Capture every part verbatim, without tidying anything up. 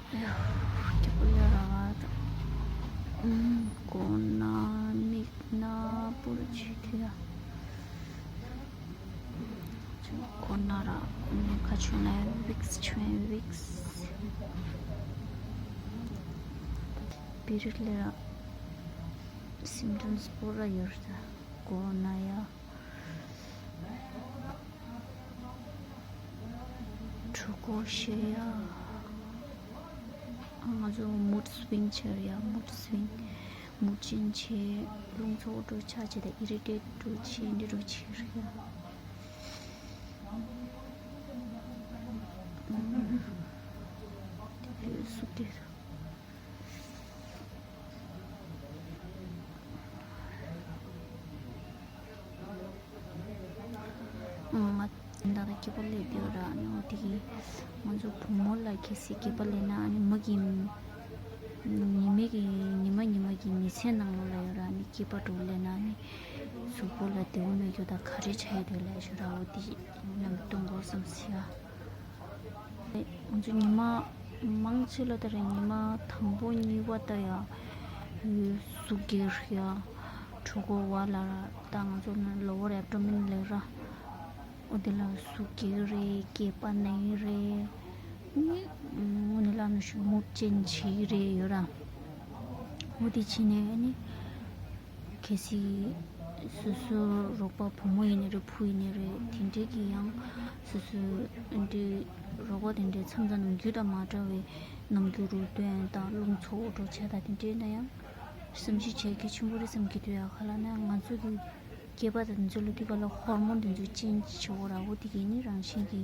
ཡ། སྐྱིད་པོ་ཡོད་ར་བ་དང་། ཨུམ། མགོ་ན་མིག་ན་པུ་རུ་ཆེ་ཐི་ཡ། མགོ་ན་ར་ཁ་ཆུ་ན་ཝིགས་ཆུ་ཝིགས། པི་རིག་ལེ་ར་སིམ་ཊམས་པོ་ར་ཡོད་ར། མགོ་ན་ཡ། གྲོད་ཁོག་བཤལ་ཡ། ང་ཚོ་མུཌ་སུ་ཝིང་ཆེ་ར་ཡ། མུཌ་སུ་ཝིང་། མུཌ་ཅན་ཆེ། རླུང་ཚོགས་འགྲོ་ཆ་ཆེ་དང་ཨི་རི་ཊེཊ་འགྲོ་ཆེ་འདི་འགྲོ་ཆེ་ར་ཡ། དེ་སུ་དེ། ང་ད་ལྟ་སྐྱིད་པ་ལས་དུས་ར་ནི་འོ་དེ་གི་ང་ཚོ་བུ་མོ་ལ་གལ་སྲིད་སྐྱིད་པ་ལས་ན་ནི་མ་གི་ཉི་མ་གི་ཉི་མ་ཉི་མ་གི་མི་ཚེ་ནང་ལོགས་ལ་ཡོད་ར་ནི་སྐྱིད་པ་འགྲོ་ལས་ན་ནི་གཟུགས་པོ་ལ་བདེ་བོ་མེད་རྒྱུ་ད་ག་རེ་བྱ་ཡི་དེ་ལས་ཞུ་ར་འོ་དེ་རྣམ་སྟོན་གོ་བསམ་སི་ཡ། ང་ཚོ་ཉི་མ་མང་ཆེ་ལ་ད་རེས་ཉི་མ་དང་པོ་གཉིས་པ་ད་ཡ་གཟུགས་རྒྱག་ཡ། གྲོད་ཁོག་བ་ལ་ད་ང་ཚོ་ན་ལོ་ཝར་ཨེབ་ཌོ་མེན་ལབ་ར། འོ་དེ་ལ་གཟུགས་རྒྱག་རེད། སྐེད་པ་ན་ཡི་རེད། ནི་དངོས་གནས་ལབ་ན་ཞུ་མུག་ཅན་བྱེད་ཀྱི་རེད་ཡོད་ར། འོ་དེ་བྱས་ནས་ནི། གལ་སྲིད་སོ་སོ་རོགས་པ་བུ་མོ་ཡིན་ནའི་རེད། བུ་ཡིན་ནའི་རེད། དེ་འདྲའི་གི་ཡང་སོ་སོ་འདི་རོགས་པ་དེ་འདྲའི་མཚམས་མཚམས་ནམ་རྒྱུན་དང་མ་འདྲ་བའི་ནམ་རྒྱུན་རུ་སྟོན་དང་རླུང་ཚོགས་འགྲོ་བྱས་དང་དེ་འདྲའི་ན་ཡང་བསམ་གཞིག་བྱེད་གལ་ཆེན་པོ་རེད་བསམ་གྱི་འདུག་ཡ། ག་ལ་ན་ང་ཚོ་གི་སྐྱེས་པ་དང་ཚོ་ལ་དེ་ག་ལ་ཧོར་མོན་དེ་ཚོ་ཅན་གྱི་བྱེད་འོ་ར། འོ་དེ་གི་ནི་རང་བཞིན་གྱི་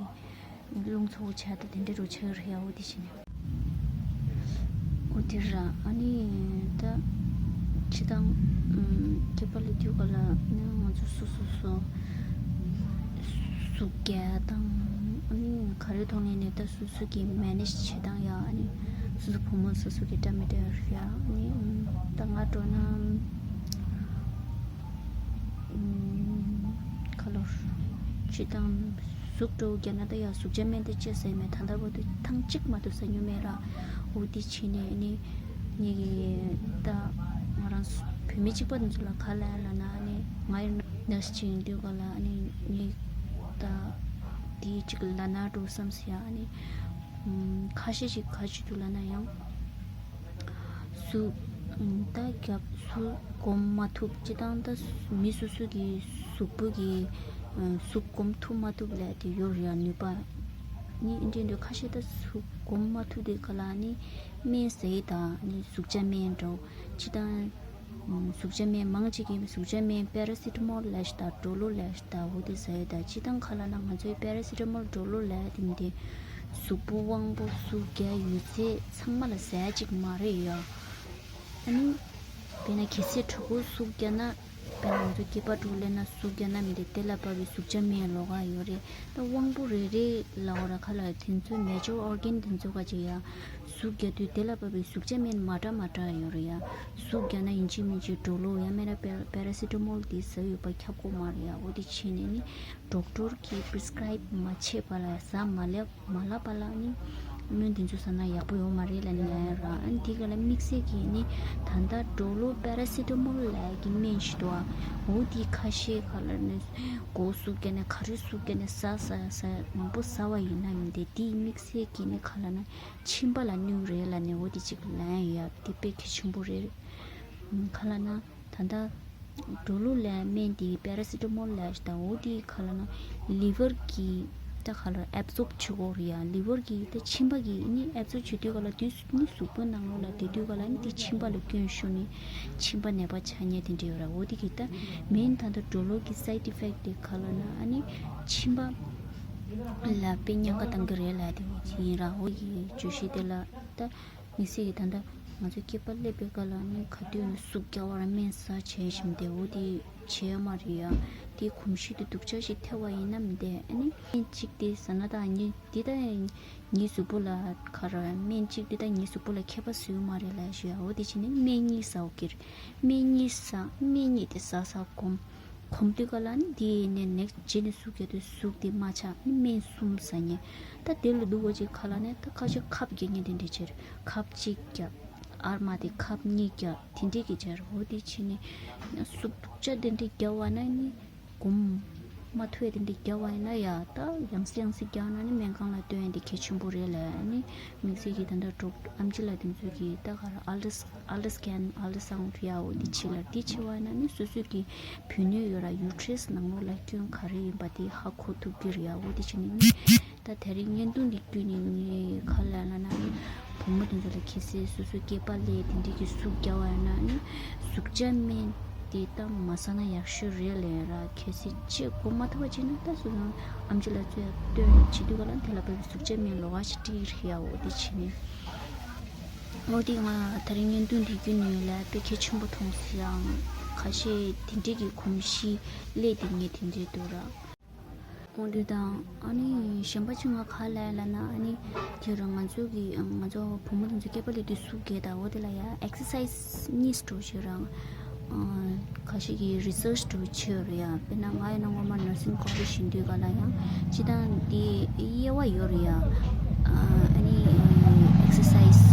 རླུང་ཚོགས་བྱས་དང་དེ་འདྲའི་རུ་ཆགས་རེད་ཡ། འོ་དེ་བྱས་ནས། འོ་དེ་ར་ཨ་ནི་ད་ཅི་དང་ཨུམ་སྐྱེས་པ་ལ་དུས་ག་ལ་ནི་ང་ཚོ་སོ་སོ་སོ་གཟུགས་རྒྱག་དང་ཨ་ནི་ག་རེ་ཐོག་ནས་ནས་ད་སོ་སོ་གི་མེ་ནེཇ་བྱེད་སྟངས་ཡ། ཨ་ནི་སོ་སོ་བུ་མོ་སོ་སོ་གི་འདྲ་མི་འདྲ་ཡ་ར་ཡ། ཨ་ནི་ཨུམ་ད་ང་འགྲོ་ན་ཨུམ་ཁ་ལོར་ཅི་དང་། གཟུགས་སྤྲོ་བོ་རྒྱ་ན་ད་ཡ་གཟུགས་བྱ་སྨན་དེ་ཅི་ཟེར་མེད། ད་ལྟ་བར་དུ་ཐེངས་གཅིག་མ་གཏོགས་ཟ་མྱོང་མེད་ར། འོ་དེ་བྱས་ནས་ནི་ངེད་ཀྱི་ད་ང་རང་བུད་མེད་གཅིག་པ་དེ་ཚོ་ལ་ག་ལ་ལ་ན་ནི་ང་ཡི་ནར་སི་ཅིག་ཡིན་དུས་ག་ལ་ནི་ངེད་ད་དེ་གཅིག་ལ་ན་འགྲོ་བསམ་སི་ཡ། ནི་ཁ་ཤས་ཤིག་ག་ཅི་འདུག་ལ་ན་ཡང་། གཟུགས། ད་རྒྱབ་གཟུགས་སྒོམ་མ་ཐུབ་ཅི་དང་ད་མི་སོ་སོ་གི་གཟུགས་པོ་གི་གཟུགས་སྒོམ་ཐུབ་མ་ཐུབ་ལས་དེ་ཡོད་རེད་ཡ་ནུས་པ། ནི་འདྲེ་འདྲེ་ཁ་ཤས་ད་གཟུགས་སྒོམ་མ་ཐུབ་དེ་ག་ལ་ནི་སྨན་ཟས་དང་ནི་གཟུགས་བྱ་སྨན་འགྲོ་ཅི་དང་། གཟུགས་བྱ་སྨན་མང་ཆེ་གི་གཟུགས་བྱ་སྨན་པེ་ར་སི་ཊ་མོལ་ལས་ཤ་དང་ཌོ་ལོ་ལས་ཤ་དང་འོ་དེ་ཟ་ཡོད་ད། ཅི་དང་ཁ་ལ་ན་ང་ཚོའི་པེ་ར་སི་ཊ་མོལ་ཌོ་ལོ་ལས་དེ་མི་དེ་གཟུགས་པོ་དབང་པོ་གཟུགས་རྒྱ་ཡོད་ཚད་ཚང་མ་ལ་ཟ་ཡ་ཅིག་མ་རེད་ཡ། ཨ་ནི་དཔེར་ན་གལ་སྲིད་གྲོད་ཁོག་གཟུགས་རྒྱ་ན་དཔེར་ན་ང་ཚོ་སྐྱེས་པ་དྲུག་ལས་ན་གཟུགས་རྒྱ་ན་མི་དེ་དེ་ལ་བབས་པའི་གཟུགས་བྱ་སྨན་ལོགས་ཀ་ཡོད་རེད། ད་དབང་པོ་རེ་རེ་ལ་འོ་ར་ཁ་ལ་དེ་ཚོའི་མེ་ཇོར་ཨོར་གན་དེ་ཚོ་ག་ཅིག་ཡ། གཟུགས་རྒྱག་དུས་དེ་ལ་བབས་པའི་གཟུགས་བྱ་སྨན་མ་འདྲ་མ་འདྲ་ཡོད་རེད་ཡ། གཟུགས་རྒྱག་ན་ཡིན་གཅིག་མིན་གཅིག་ཌོ་ལོ་ཡང་མིན་ན་པེ་པེ་ར་སི་ཊ་མོལ་དེ་ཟ་ཡོད་པ་ཁྱབ་གོ་མ་རེད་ཡ། འོ་དེ་བྱས་ནས་ནི་ཌོག་ཊར་གྱིས་པི་རི་སི་ཀ་རའིབ་མ་བྱས་པ་ལ་ཟ་མ་ལབ་མ་ལབ་པ་ལ་ནི་སྨན་དེ་ཚོ་ཟ་ན་ཡག་པོ་ཡོད་མ་རེད་ལབ་ནི་ཡ་ཡ་ར། ཨ་ནི་དེ་ག་ལ་དམིགས་བསལ་གྱིས་ནི་ད་ལྟ་ཌོ་ལོ་པེ་ར་སི་ཊ་མོལ་ལབ་ཀྱི་སྨན་ཞིག་འདུག་ཨ། འོ་དེ་ཁ་ཤས་ག་ལ་ནི་མགོ་གཟུགས་རྒྱག་ནས་ག་རེ་གཟུགས་རྒྱག་ནས་ཟ་ཟ་ཟ་མང་པོ་ཟ་བ་ཡིན་ན་མི་དེ་དེའི་དམིགས་བསལ་གྱིས་ནི་ག་ལ་ན། མཆིན་པ་ལ་གནོད་རེད་ལབ་ནས་འོ་དེ་གཅིག་ལབ་ཡ་དེ་དཔེ་གལ་ཆེན་པོ་རེད། ག་ལ་ན་ད་ལྟ་ཌོ་ལོ་ལབ་སྨན་དེ་པེ་ར་སི་ཊ་མོལ་ལབ་ཞིག་དང་འོ་དེ་ག་ལ་ན་ལི་ཝར་གྱི་ད་ག་ལ་ཨེབ་ཛོརབ་བྱེད་དགོས་རེད་ཡ། ལི་ཝར་གྱི་ད་མཆིན་པ་གི་ནི་ཨེབ་ཛོརབ་བྱེད་དུས་ག་ལ་དུས་སུ་ནི་གཟུགས་པོའི་ནང་ལོགས་ལ་དེ་དུས་ག་ལ་ནི་དེ་མཆིན་པ་ལ་སྐྱོན་ཤོར་ནས་མཆིན་པ་ནད་པ་ཆགས་ཉེན་དེ་འདྲ་ཡོད་ར། འོ་དེ་གི་ད་མེན་ད་ལྟ་ཌོ་ལོ་གི་སའིཌ་ཨི་ཕེག་དེ་ག་ལ་ན་ཨ་ནི་མཆིན་པ་ལ་དཔེ་ཉེན་ཁ་བཏང་གི་རེད་ལབ་དེ་འོ་ཅི་ཡིན་ར། འོ་ཡི་བརྗོད་གཞི་དེ་ལ་ད་དམིགས་བསལ་གྱི་ད་ལྟ་ང་ཚོ་སྐྱེས་པ་སླེབས་པའི་སྐབས་ལ་ནི་ག་དུས་ནས་གཟུགས་རྒྱག་པར་སྨན་ཟ་བྱས་བཞིན་དེ་འོ་དེ་བྱས་མ་རེད་ཡ། དེའི་གོམས་གཤིས་དེ་སྡུག་ཅག་ཞིག་ཐེབས་པ་ཡིན་ན་མི་འདས་ཨ་ནི་སྨན་གཅིག་དེ་ཟ་ན་ད་ངས་འདི་ད་ངའི་གཟུགས་པོ་ལ་ག་རེ་སྨན་གཅིག་འདི་ད་ངའི་གཟུགས་པོ་ལ་ཁྱད་པར་བཟོས་མ་རེད་ལབ་ཞུ་ཡ། འོ་དེ་བྱས་ནས་སྨན་གཉིས་ཟ་འོ་ཀི་རེད། སྨན་གཉིས་ཟ་སྨན་གཉིས་དེ་ཟ་ཟ་གོམས། གོམས་དུས་ག་ལ་ནི་དེ་ནས་ནེག་རྗེས་ནས་ཟུག་རྒྱག་དུས་ཟུག་དེ་མ་ཆགས་ནི་སྨན་གསུམ་ཟ་མཁན། ད་དེ་ལ་སྡུག་པ་ཅིག་ག་ལ་ནས་ད་ཁ་ཤས་ཁབ་རྒྱག་མཁན་དེ་འདྲས་བྱས་རེད། ཁབ་གཅིག་རྒྱག་ཨར་མ་དེ་ཁབ་གཉིས་རྒྱག་དེ་འདྲས་ཀྱི་བྱས་རེད། འོ་དེ་བྱས་ནས་ཟུག་རྒྱག་དེ་འདྲས་རྒྱག་པ་ན་ནི་གོམས་མ་ཐུབ་པ་དེ་འདྲས་རྒྱག་པ་ཡིན་ན་ཡ། ད་ཡང་སེ་ཡང་སེ་རྒྱག་ན་ནི་སྨན་ཁང་ལ་སྟོན་ཡ་དེ་གལ་ཆེན་པོ་རེད་ལ། ཨ་ནི་དམིགས་བསལ་གྱི་ད་ལྟ་འབྲོག་ཨམ་ཆི་ལགས་དེ་ཚོས་གི་ད་ག་རེ་ཨལ་ཏྲ་ཨལ་ཏྲ་སི་ཀེན་ཨལ་ཏྲ་སའུན་ཌི་རེད་ཡ། འོ་དེ་བྱེད་ལ་དེ་བྱེད་པ་ཡིན་ན་ནི་སོ་སོས་གི་བུད་མེད་ཡོད་ར་ཡུ་ཊེ་རས་ནང་ལོགས་ལ་སྐྱོན་ག་རེ་ཡིན་པ་དེ་ཧ་གོ་ཐུབ་ཀྱི་རེད་ཡ། འོ་དེ་བྱས་ནས་ནི་ད་དེ་རིང་བརྙན་ཐུང་འདི་བརྒྱུད་ནས་ངས་ག་རེ་ལབ་ན་ནི་བུ་མོ་དེ་ཚོ་ལ་གལ་སྲིད་སོ་སོའི་སྐེད་པ་ལ་དེ་འདྲས་ཀྱི་ཟུག་རྒྱག་པ་ཡོད་ན་ནི་ཟུག་བཅད་སྨན་དེ་ད་མ་ཟ་ན་ཡག་ཤོས་རེད་ལབ་ཡ་ར། གལ་སྲིད་བཅད་གོ་མ་ཐུབ་པ་བྱས་ན་ད་སོ་སོ་ཨམ་ཆི་ལགས་ཚོས་ཡ་སྟོན་བྱེད་དུས་ག་ལ་དེ་ལ་བབས་པའི་ཟུག་བཅད་སྨན་ལོགས་ཀ་ཞིག་སྤྲད་ཀྱི་རེད་ཡ། འོ་དེ་བྱས་ནས། འོ་དེ་ང་ད་རིང་བརྙན་ཐུང་འདི་བརྒྱུད་ནས་ལ་དཔེ་གལ་ཆེན་པོ་མཐོང་སོང་ཡང་། ཁ་ཤས་དེ་འདྲས་ཀྱི་གོམས་གཤིས་སླེབས་བསྡད་མཁན་དེ་འདྲས་འདུག་ར། འོ་དེ་དང་ཨ་ནི་གཞན་པ་ཅིག་ང་ག་རེ་ལབ་ན། ཨ་ནི་དེ་རིང་ང་ཚོ་གི་ང་ཚོ་བུ་མོ་དེ་ཚོ་སྐེད་པ་ལ་དེ་ཟུག་རྒྱག་དང་འོ་དེ་ལ་ཡ་ཨེག་སར་སའི་ཛི་གཉིས་འདྲ་བོ་ཞིག་རང་ཁ་ཤས་ཀྱིས་རི་སར་ཆི་འདྲ་བོ་བྱས་ཡོད་རེད་ཡ། དཔེར་ན་ང་ཡིན་ན་སྔོན་མ་ནར་སིང་ཀོ་ལེཇ་ཡིན་དུས་ག་ལ་ཡང་སྤྱིར་བཏང་དེ་དབྱེ་བ་ཡོད་རེད་ཡ། ཨ་ནི་ཨེག་སར་སའི་ཛི་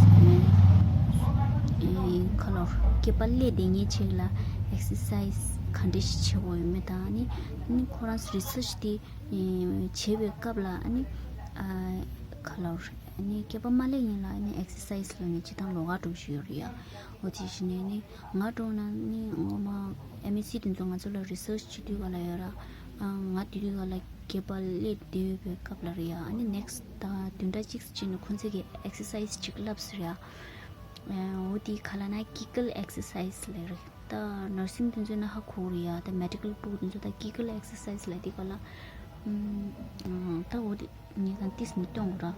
ག་ལོར་སྐེད་པ་ལ་དེ་ངས་ཆེད་ལ་ཨེག་སར་སའི་ཛི་ག་འདྲ་ཞིག་བྱེད་དགོས་ཡོད་མེད་དང་། ཨ་ནི་ཨ་ནི་ཁོ་རང་རི་སར་ཆི་དེ་བྱེད་པའི་སྐབས་ལ་ཨ་ནི་ཨ་ག་ལོར་ཨ་ནི་སྐེད་པ་མ་ལེགས་ཡིན་ལ་ཨ་ནི་ཨེག་སར་སའི་ཛི་ལ་ནི་སྤྱིར་བཏང་ལོགས་ཀ་འདྲ་བོ་ཞིག་ཡོད་རེད་ཡ། འོ་དེ་བཞིན་ནས་ནི་ང་འདྲ་བོ་ན་ནི་སྔོན་མ་ཨེམ་ཨེ་སི་དེ་ཚོ་ང་ཚོ་ལ་རི་སར་ཆི་བྱེད་དུས་ག་ལ་ཡོད་ར། ཨ་ང་དེ་དུས་ག་ལ་སྐེད་པ་ལ་དེ་ཡོད་པའི་སྐབས་ལ་རེད་ཡ། ཨ་ནི་ནེག་སི་ཊི་ད་བདུན་ཕྲག་གཅིག་ཙམ་ཕྱིན་ནས་ཁོང་ཚོས་ཀྱིས་ཨེག་སར་སའི་ཛི་ཅིག་བསླབས་སོང་རེད་ཡ། འོ་དེ་ག་ལ་ན་ཀི་ཀལ་ཨེག་སར་སའི་ཛི་ལབ་རེད། ད་ནར་སིང་དེ་ཚོས་ན་ཧ་གོ་རེད་ཡ། ད་མེ་ཌི་ཀལ་པུ་དེ་ཚོ་ད་ཀི་ཀལ་ཨེག་སར་སའི་ཛི་ལབ་དེ་ག་ལ། ཨམ་ད་འོ་དེ་ངས་ད་ཏིས་མི་གཏོང་ར།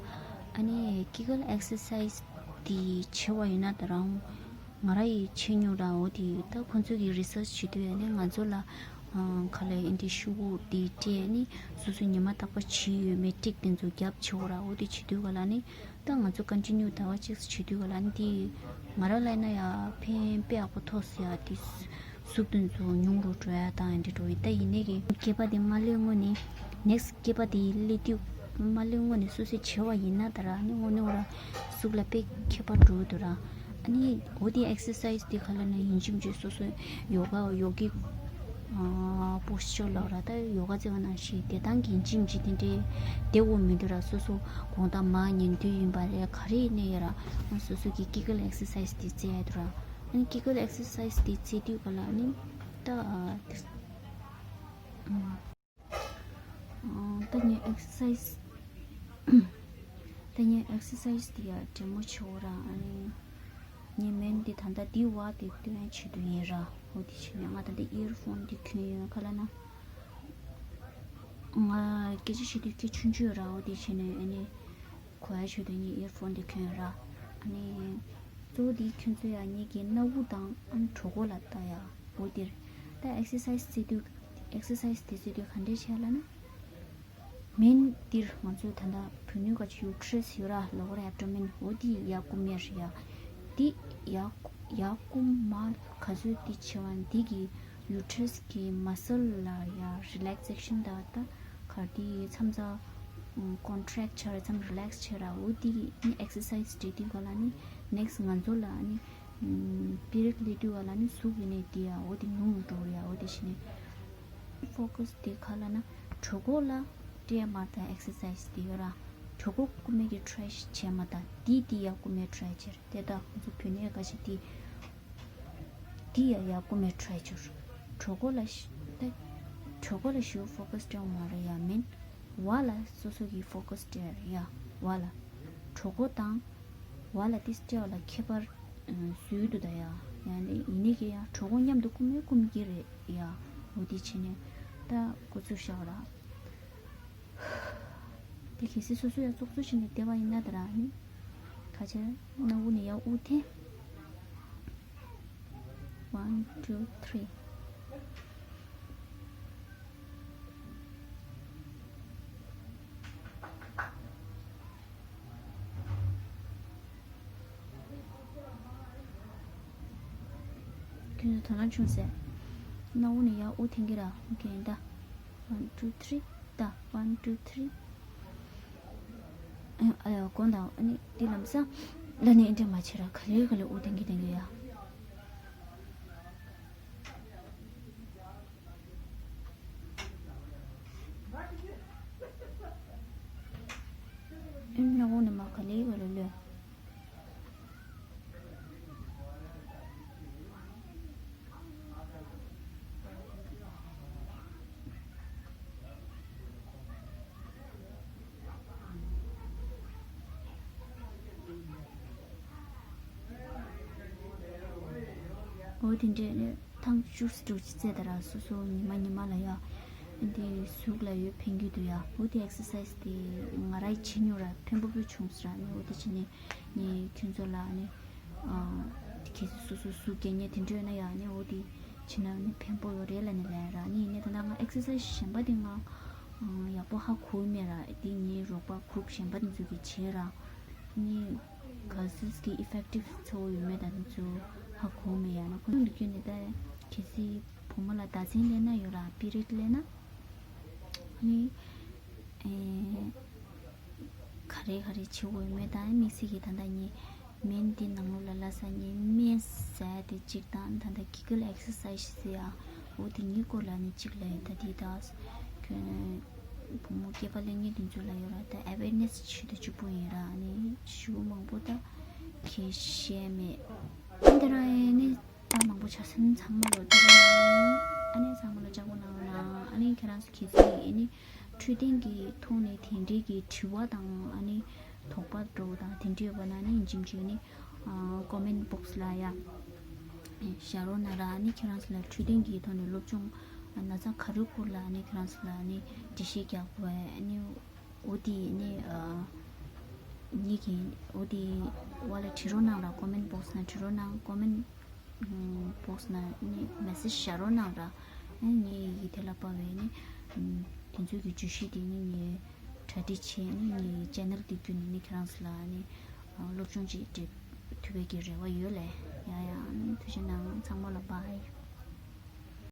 ཨ་ནི་ཀི་ཀལ་ཨེག་སར་སའི་ཛི་དེ་བྱེད་པ་ཡིན་ན་ད་རང་ང་རང་ཡིས་བྱེད་མྱོང་ར། འོ་དེ་ད་ཁོང་ཚོས་ཀྱིས་རི་སར་ཆི་བྱེད་དུས་ཨ་ནི་ང་ཚོ་ལ་ཨ་ག་ལ་ཨེ་འདྲས་ཤོག་བུ་དེ་སྤྲད་ནི་སོ་སོ་ཉི་མ་རྟག་པར་བྱེད་ཡོད་མེད་ཊིག་དེ་ཚོ་རྒྱབ་བྱེད་དགོས་ར། འོ་དེ་བྱེད་དུས་ག་ལ་ནི། ད་ང་ཚོ་ཀོན་ཊི་ནིའུ་ཟླ་བ་གཅིག་བྱེད་དུས་ག་ལ་ནི་དེ་ང་རང་ལ་ན་ཡ་ཕན་དཔེ་ཡག་པོ་ཐོགས་སོང་ཡ། དེ་ཟུག་དེ་ཚོ་ཉུང་རུ་འགྲོ་ཡ་དང་ཨེ་འདྲ་འགྲོ་ཡི། ད་ཡིན་ནའི་གི་སྐེད་པ་དེ་མ་ལེགས་སྔོན་ནས་ནེག་སི་སྐེད་པ་དེ་སླེབས་དུས་མ་ལེགས་སྔོན་ནས་སོ་སོས་བྱེད་པ་ཡིན་ན་ད་ར་ནི་དངོས་གནས་ཁོ་ར་ཟུག་ལ་དཔེ་ཁྱད་པར་འགྲོ་གི་འདུག་ར། ཨ་ནི་འོ་དེ་ཨེག་སར་སའི་ཛི་དེ་ག་ལ་ན་ཡིན་གཅིག་མིན་གཅིག་སོ་སོ་ཡོ་ག་ཡོ་གི་པོ་སི་ཅར་ལབ་ར། ད་ཡོ་ག་རྩེ་བ་ནང་བཞིན་བདེ་ཐང་གི་ཡིན་གཅིག་མིན་གཅིག་དེ་འདྲའི་བདེ་བོ་མི་འདུག་ར། སོ་སོ་དགོང་དག་མར་ཉལ་དུས་ཡིན་པ་རེད། ག་རེ་ཡིན་ནའི་ཡ་ར་སོ་སོ་གི་ཀི་ཀལ་ཨེག་སར་སའི་ཛི་དེ་རྩེ་ཡ་འདུག་ར། ཨ་ནི་ཀི་ཀལ་ཨེག་སར་སའི་ཛི་དེ་རྩེ་དུས་ག་ལ་ནི་ད་དེ་ད་ངས་ཨེག་སར་སའི་ཛི་ད་ངས་ཨེག་སར་སའི་ཛི་དེ་ཡ་བདེ་མོ་བྱེད་འོ་ར། ཨ་ནི་ངས་སྨན་དེ་ད་ལྟ་འདི་བ་དེ་སྟོན་ཆེད་དུ་ཡིན་ར། འོ་དེ་བྱས་ནས་ང་ད་ལྟ་ཨི་ཡར་ཕོན་དེ་གྱོན་ཡོད། ག་ལ་ན་ང་སྐད་ཆ་བཤད་དུས་སྐད་ཆུང་ཆུང་ར། འོ་དེ་བྱས་ནས་ཨ་ནི་གོ་ཡ་ཆེད་དུ་ངས་ཨི་ཡར་ཕོན་དེ་གྱོན་ཡོད་ར། ཨ་ནི་གཙོ་བོ་དེ་ཁྱོད་ཚོ་ཡ་ངེད་ཀྱི་སྣ་བུག་དང་ཨ་ནི་གྲོད་ཁོག་ལ་ལྟ་ཡ། འོ་དེར་ད་ཨེག་སར་སའི་ཛི་རྩེ་དུས་ཨེག་སར་སའི་ཛི་དེ་རྩེ་དུས་ག་འདྲས་བྱས་ལབ་ན། སྨན་འདིར་ང་ཚོས་ད་ལྟ་བུད་མེད་ཀྱི་ཡུ་ཊེ་རས་ཡོད་ར། ལོ་ཝར་ཨེབ་ཌོ་མེན་འོ་དེ་ཡར་བསྐུམ་ཡས་རེད་ཡ། དེ་ཡར་ཡར་བསྐུམ་མ་ག་ཚོད་དེ་བྱེད་པ་འདི་གི་ཡུ་ཊེ་རས་ཀྱི་མ་སལ་ལ་ཡ་རི་ལེག་སེ་ཤན་ད་ད་ག་དེ་མཚམས་མཚམས་ཀོན་ཊེག་བྱས་ར་མཚམས་རི་ལེག་སི་བྱས་ར། འོ་དེ་གི་ནི་ཨེག་སར་སའི་ཛི་བྱེད་དུས་ག་ལ་ནི་ནེག་སི་ང་ཚོ་ལ་ནི་པི་རི་ཡོད་སླེབས་དུས་ག་ལ་ནི་ཟུག་གི་ནི་དེ་ཡ་འོ་དེ་ཉུང་འགྲོ་རེད་ཡ། འོ་དེ་བྱས་ནས། ཕོ་ཀ་སི་དེ་ག་ལ་ན་གྲོད་ཁོག་ལ་སྤྲད་མ་ད་ཨེག་སར་སའི་ཛི་དེ་ཡོད་ར། གྲོད་ཁོག་བསྐུམ་མེད་ཀྱི་ཊ་རའི་བྱས་མ་ད་དེ་དེ་ཡ་བསྐུམ་མེད་ཊ་རའི་བྱས་ར། དེ་ད་ཁོང་ཚོ་བུད་མེད་ཁ་ཤས་དེ་དེ་ཡ་ཡ་བསྐུམ་མེད་ཊ་རའི་བྱས་ར། གྲོད་ཁོག་ལ་ཤི་ད་གྲོད་ཁོག་ལ་ཞུ་ཕོ་ཀ་སི་སྤྲད་མ་རེད་ཡ། མིན་བ་ལ་སོ་སོ་གི་ཕོ་ཀ་སི་སྤྲད་རེད་ཡ། བ་ལ་གྲོད་ཁོག་དང་བ་ལ་དེ་སྤྲད་པ་ལ་ཁྱད་པར་བཟོས་འདུག་ད་ཡ། ཡང་ནི་ཡིན་ནི་གི་ཡ་གྲོད་ཁོག་མཉམ་དུ་བསྐུམ་ཡ་བསྐུམ་གྱི་རེད་ཡ། འོ་དེ་བྱས་ནས་ད་འགོ་ཚུགས་བཞག་ར། དེ་གལ་སྲིད་སོ་སོ་ཡ་ཙོག་ཙོག་བྱས་ནས་བསྡད་པ་ཡིན་ན་ད་ར་ནི་ཁ་ཆེ་སྣ་བུག་ནས་ཡ་དབུགས་འཐེན། One, two, three. ཁྱོད་ཚོ་དོ་སྣང་བྱུང་ཟེར། ན་འོ་ནི་ཡ་འོ་ཐེང་གི་ར། ཨོ་ཁེ་ད། One two three ད། One two three། ཨ་ཡ་གོང་དང་ཨ་ནི་འདི་ལམ་སང་ལ་ནི་ཨེ་འདྲ་མ་བྱེད་ར། ག་ལེ་ག་ལེ་འོ་ཐེང་གི་ཐེང་གི་ཡ། ཨེ་ན་འོ་ནི་མ་ག་ལེ་ག་ལེ་ལོས། འོ་དེ་འདྲས་ནས་ཐེངས་བཅུ་དྲུག་ཅིག་རྩེ་ད་ར། སོ་སོ་ཉི་མ་ཉི་མ་ལ་ཡ་འདི་གཟུགས་ལ་ཡོད་ཕན་གྱི་འདུག་ཡ། འོ་དེ་ཨེག་སར་སའི་སི་དེ་ང་རང་བྱེད་མྱོང་ར། ཕན་པོ་པོ་བྱུང་སོང་ར། ནི་འོ་དེ་བྱས་ནས་ངས་ཁྱོད་ཚོ་ལ་ནི་ཨ་གལ་སྲིད་སོ་སོ་གཟུགས་རྒྱག་མཁན་དེ་འདྲས་ཡོད་ན་ཡ། ནི་འོ་དེ་བྱས་ན་ནི་ཕན་པོ་ཡོད་རེད་ལབ་ནས་ལབ་ར། ནི་ཡིན་ནའི་ད་ལྟ་ང་ཨེག་སར་སའི་སི་གཞན་པ་དེ་ང་ཡག་པོ་ཧ་གོ་མེད་ར། དེ་ངའི་རོགས་པ་གུ་རུབ་གཞན་པ་དེ་ཚོ་གིས་བྱས་ར། ནི་ག་ཚོད་ཀྱི་ཨི་ཕེག་ཊིབ་ཚ་པོ་ཡོད་མེད་དང་དེ་ཚོ་ཧ་གོ་མེད་ཡ། ནི་ཁོང་ཚོ་འདི་ཁྱོད་ནི་ད་གལ་སྲིད་བུ་མོ་ལ་ཟླ་མཚན་སླེབས་ན་ཡོད་ར། པི་རི་ཡོད་སླེབས་ན་ནི་ཨེ་ག་རེ་ག་རེ་བྱེད་དགོས་ཡོད་མེད་དང་། དམིགས་བསལ་གྱི་ད་ལྟ་ངས་སྨན་འདི་ནང་ལོགས་ལ་ལབ་ས། ངས་སྨན་ཟས་དེ་གཅིག་དང་། ད་ལྟ་ཀེ་གལ་ཨེག་སར་སའི་སི་ཟེར་ཡ། འོ་དེ་གཉིས་སྐོར་ལ་ནི་གཅིག་ལབ་ཡིན། ད་དེ་ད་ཁྱོད་བུ་མོ་སྐྱེས་པ་ལེན་མཁན་དེ་ཚོ་ལ་ཡོད་ར། ད་ཨ་ཝེར་ནེ་སི་ཆེད་དུ་གཅིག་པོ་ཡིན་ར། ནི་ཞེ་པོ་མང་པོ་ད་གལ་བཤད་མེད། འདི་ར་ཡིན་ནི། ད་མང་པོ་ཆ་ཚང་ཚང་མ་ལོ་དེ་རིང་ཨ་ནི་ཚང་མ་ལོ་ལྕགས་པོ་གནང་རོགས་གནང་། ཨ་ནི་ཁྱེད་རང་ཚོ་གལ་སྲིད་ཨ་ནི་འཕྲོད་བསྟེན་གྱི་ཐོག་ནས་དེ་འདྲའི་གི་དྲི་བ་དང་ཨ་ནི་དོགས་པ་འདྲ་པོ་དང་དེ་འདྲ་ཡོད་པ་ན་ནི་ཡིན་གཅིག་མིན་གཅིག་ནི་ཀོ་མེན་ཊི་བོག་སི་ལ་ཡ་བཞག་རོགས་གནང་ར། ཨ་ནི་ཁྱེད་རང་ཚོ་ལ་འཕྲོད་བསྟེན་གྱི་ཐོག་ནས་སློབ་སྦྱོང་ན་ཚ་ག་རེའི་སྐོར་ལ་ཨ་ནི་ཁྱེད་རང་ཚོ་ལ་ཨ་ནི་འགྲེལ་བཤད་རྒྱག་དགོས་ཨ་ནི། འོ་དེ་ནི་ཨ་ཉིད་ཀྱིས་འོ་དེ་བ་ལ་བྲིས་རོགས་གནང་ར། ཀོ་མེན་ཊི་བོག་སི་ནང་བྲིས་རོགས་གནང་། ཀོ་མེན་ཊི་བོག་སི་ནང་ནི་མེ་སེཇ་བཞག་རོགས་གནང་ར། ཨ་ངས་ཡི་གེ་དེ་ལ་དཔག་པའི་ནི་དེ་ཚོའི་གི་བརྗོད་གཞི་དེ་ནི་ངས་གྲ་སྒྲིག་བྱས། ནི་ངའི་ཅེ་ནལ་དེ་བརྒྱུད་ནས་ནི་ཁྱེད་རང་ཚོ་ལ་ནི་སློབ་སྦྱོང་ཅིག་སྤྲད་ཐུབ་པའི་གི་རེ་བ་ཡོད་ལེ། ཡ་ཡ། ཐུགས་རྗེ་གནང་། ཚང་མ་ལ་བྷའི།